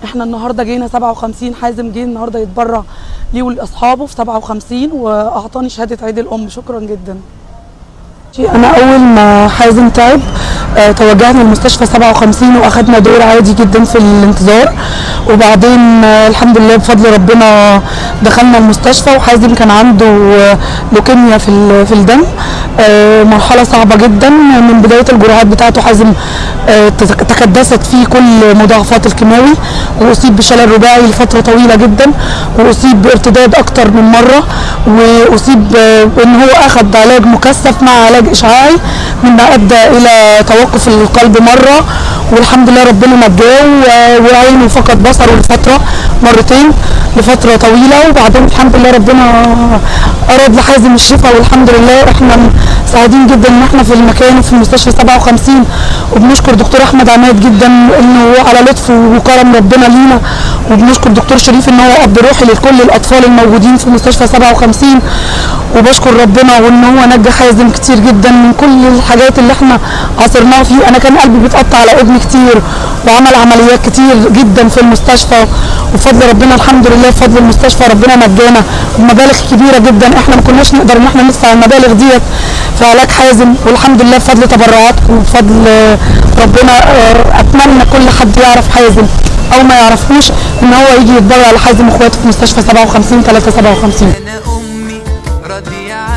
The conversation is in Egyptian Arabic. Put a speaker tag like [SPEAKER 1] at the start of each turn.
[SPEAKER 1] احنا النهارده جينا 57، حازم جه النهارده يتبرع ليه ولاصحابه في 57 واعطاني شهادة عيد الام. شكرا جدا. انا اول ما حازم تعب توجهنا لمستشفى 57 واخدنا دور عادي جدا في الانتظار، وبعدين الحمد لله بفضل ربنا دخلنا المستشفى، وحازم كان عنده لوكيميا في الدم، مرحلة صعبة جدا. من بداية الجرعات بتاعته حازم تكدست فيه كل مضاعفات الكيماوي، واصيب بشلل رباعي لفترة طويلة جدا، واصيب بارتداد اكتر من مرة، واصيب ان هو اخذ علاج مكثف مع علاج اشعاعي مما ادى الى توقف القلب مرة، والحمد لله ربنا نجاه، وعينه فقد بصره لفترة مرتين لفترة طويلة، وبعدين الحمد لله ربنا اراد لحازم الشفاء، والحمد لله احنا سعيدين جدا ان احنا في المكان وفي المستشفى 57، وبنشكر دكتور احمد عماد جدا انه على لطفه وكرم ربنا لينا، وبنشكر دكتور شريف ان هو اب روحي لكل الاطفال الموجودين في مستشفى 57، وبشكر ربنا وان هو نجى حازم كتير جدا من كل الحاجات اللي احنا عاصرناها فيه. انا كان قلبي بيتقطع على ابني كتير، وعمل عمليات كتير جدا في المستشفى، وبفضل ربنا الحمد لله بفضل المستشفى ربنا نجانا بمبالغ كبيرة جدا احنا ما كناش نقدر ان احنا ندفع المبالغ ديت في علاج حازم، والحمد لله بفضل تبرعاتكم وبفضل ربنا. اتمنى كل حد يعرف حازم او ما يعرفوش ان هو يجي يتبرع لحازم واخواته في مستشفى 57 357.
[SPEAKER 2] أنا أمي راضية.